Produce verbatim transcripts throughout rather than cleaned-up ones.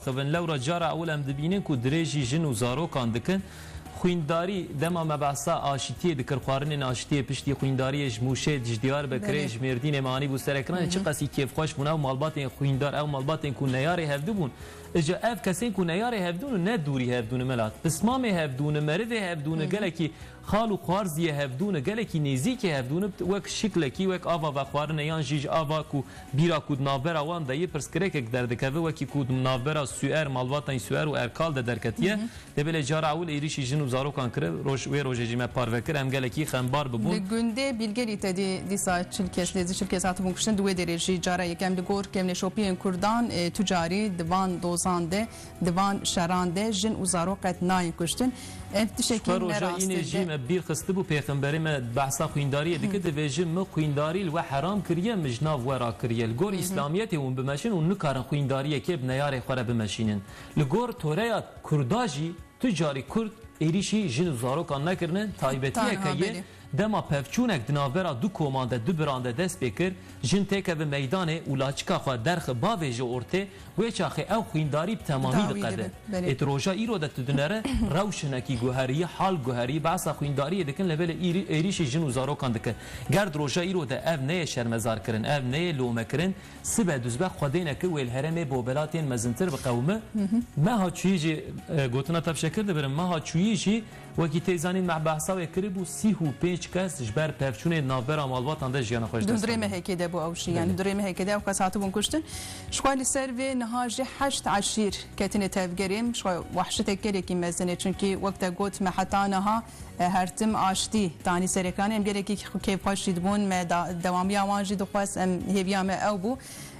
Xivin lewra cara ewil em dibînin ku dirêjî jin û zarokan dikin. Xwîndarî, dema me behsa aşitiyê dikir, xwarinên aşitiyê piştî xwîndariyê ji Mûşê, ji Diyarbekirê, Belê. ji Mêrdînê me anîbû serekiranê, Hı hı. çiqas î kêfxweş bûn ew malbatên xwîndar, ew malbatên ku neyarê hevdû bûn. Îca ev kesên ku neyarê hevdûn û ne dûrî hevdûn, Melat. Pismamê hevdûn, merivê hevdûn, Hı hı. gelekî xal û xwarziyê hevdûn, gelekî nêzîkê hevdûn, wek şiklekî, wek ava vexwarine yan jî ji ava ku bîra ku di navbera wan de yê pirsgirêkek derdikeve, wekî ku di navbera Suer, malbatên Suer û Erkal de derketiye. Hı hı. Dê belê cara ewil êrîşî jin û zarokan kire, roj-, wê rojê jî me parve kir, em gelekî xembar bibûn. Li gundê Bîlgelî te dî dîsa çil kes, nêzî çil kes hatibûn kuştin, di wê derê jî cara yekem li gor kevneşopiyên Kurdan, e, tu carî di van dozan de, di van şeran de jin û zarok qet nayên kuştin. Ev tiştekî Ji xwe roja nerast îne e. jî me bîr xistibû, pêxemberê me behsa xwîndariyê dike, Hı. dibêje, "Min xwîndarî li we heram kiriye, min ji nav we rakiriye." Li gor Hı hı. Îslamiyetê hûn bimeşin, hûn nikarin xwîndariyekê bi neyarê xwe re bimeşînin. Li gor toreya Kurda jî tu carî Kurd êrîşî jin û zarokan nekirine, taybetiyeke Tanha ye. belê. Dema pevçûnek di navbera du koman de, du biran de dest pê kir, jin têkeve meydanê û laçika xwe derxe bavêje ortê, wê çaxê ew xwîndarî bi temamî Dawî diqede. dibe, belê. Ê di roja îro de tu dinere rewş hinekî guheriyî, hal guheriyî, behsa xwîndariyê dikin, lê belê îrî-, êrîşî jin û zarokan dikin. Ger di roja îro de ev neyê şermezarkirin, ev neyê lomekirin, sibe duzbe Xwedê neke wê li herêmê bobelatên mezintir biqewime. Hı hı. Meha çûyî jî, e, gotina te bi şekir dibirim, meha çûyî jî wekî tê zanîn me behsa wê kiribû, sî û pênc kes ji ber pevçûnê navbera malbatan de jiyana xwe ji dest Dundurê dan. mehekê de bû ew jî, yani Belê. dundurê mehekê de ew kes hatibûn kuştin. Ji xwe li ser vê niha jî heşt eşîr ketine tevgerê, ji xwe wehşetek gelekî mezin e, çunkî wek te got me heta niha e, her tim aştî tanî serekan. Em gelekî kêfxweş jî dibûn, me da-, dewamiya wan jî dixwest, em hêviya me ew bû.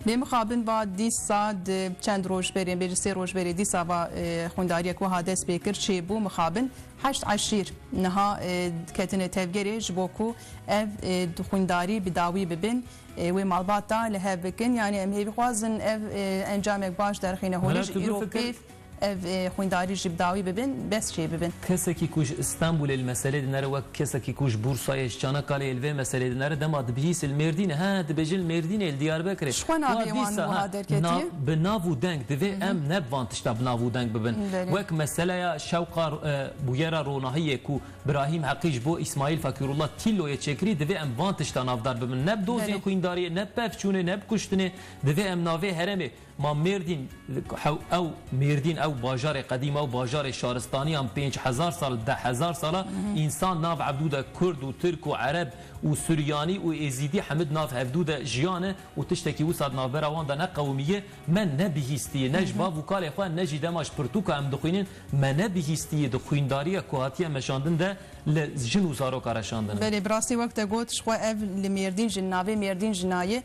Lê mixabin va dîsa di çend roj berê, bêjî sê roj berê dîsa va, e, xwîndariyek wiha dest pê kir, çêbû mixabin. Heşt eşîr niha, e, ketine tevgerê ji bo ku ev, e, xwîndarî bi dawî bibin, e, wê malbata li hev bikin. Yani em hêvî xwazin ev, e, encamek baş derxîne holê Mela, ji tu îro bifikir, pêv. Ev, e, xwîndarî jî bi dawî bibin, bes çê bibin. Kesekî ku ji Stenbolê li meselê dinere, wek kesekî ku ji Bursayê, ji Çanakaleyê li vê meselê dinere, dema dibihîse li Mêrdînê, he, dibêje li Mêrdînê, li Diyarbekirê. Ji xwe navê wan dîsa, wiha ha, derketiye. na-, bi nav û deng divê Hı hı. em ne bi van tişta bi nav û deng bibin. Belê. Wek meseleya şewqa, e, bûyera ronahiyê ku Birahîm Heqî ji bo Îsmaîl Fakîrullah Tîloyê çêkirî, divê em van tişta navdar bibin. Ne bi dozên Belê. xwîndariyê, ne bi pevçûnê, ne bi kuştinê. Divê em navê herêmê Ma Mêrdîn, hew-, ew Mêrdîn, ew bajarê qedîm, ew bajarê şaristaniyan pênc hezar sal, deh hezar sala, Hı hı. însan nav hevdû de Kurd û Tirk û Ereb û Suryanî û Êzîdî hemid nav hevdû de jiyane û tiştekî wisa di navbera wan de neqewimiye, me nebihîstiye, ne ji Hı hı. bav û kalê xwe, ne jî dema ji pirtûka em dixwînin, me nebihîstiye di xwîndariya ku hatiye meşandin de li jin û zaroka reşandin. Belê, bi rastî wek te got, ji xwe ev li Mêrdîn jî, navê Mêrdîn jî nayê.